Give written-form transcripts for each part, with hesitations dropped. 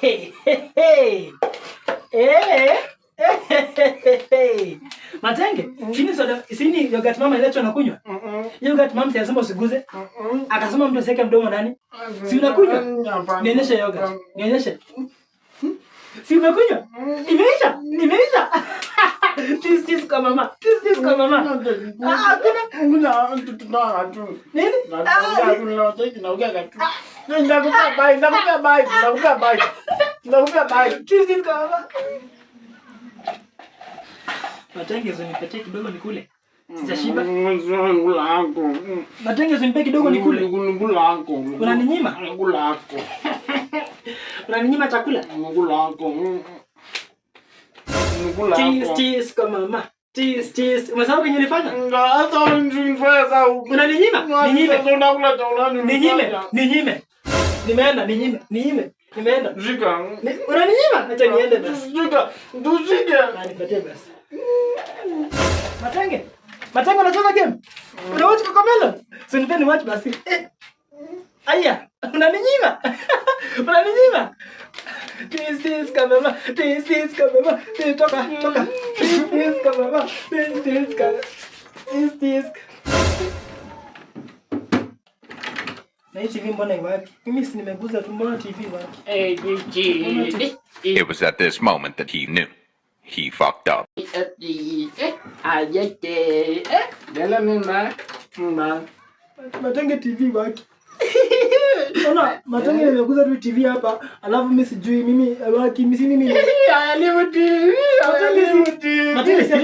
Hey, hey, hey. Eh. Hey. Matenge, sini soda, sini yogurt mama iliachwa na kunywa. Yogurt mama si alisema usiguze. Akasema mtu asiweke mdomo ndani. Si unakunywa? Nionyeshe yogurt. Nionyeshe. Si umekunywa? Imeisha? Imeisha? Cheese cheese kwa mama. Cheese cheese kwa mama. Ah, kuna nini? Ah, cheese cheese kwa mama. Matenge, usinipatie kidogo nikule. Sijashiba. Matenge, usinipe kidogo nikule. Unaninyima? Unaninyima chakula? Cheese cheese kwa mama. Cheese cheese. Umesahau kenye nilifanya? Unaninyima? Ninyime. Ninyime. Ninyime. Nimeenda, ninyime. Ninyime. Nimeenda. Unaninyima? Acha niende basi. Ah, nipatie basi. Matenge. Matenge, unacheza game? Una watch Cocomelon? Si nipe ni watch basi. Eh. Aya, unaninyima. Unaninyima. This is kwa mama. This is kwa mama. Toka, toka. This is kwa mama. This is kwa. This is. Na hii TV mbona iwaki? Mimi si nimeguza tu, mbona TV iwaki? It was at this moment that he knew. He fucked up. Matenge, TV waki. Ona, Matenge, nimeguza tu TV hapa, alafu mimi sijui mimi waki, mimi si mimi. Matenge, si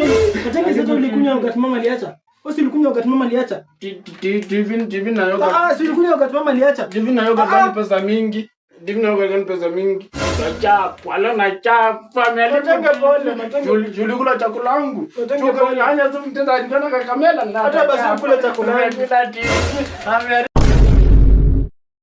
Matenge, si hata ulikunywa wakati mama aliacha. Wewe si ulikunywa wakati mama aliacha? TV na yogurt. Ah, si ulikunywa wakati mama aliacha? TV na yogurt gani pesa mingi? TV na yogurt gani pesa mingi? Nachapa, leo nachapa. Matenge, pole, Matenge. Ulikula chakula yangu. Matenge, pole. Hanya tu mtenda ndio na Kakamela na. Hata basi ukule chakula yangu. Amekula TV.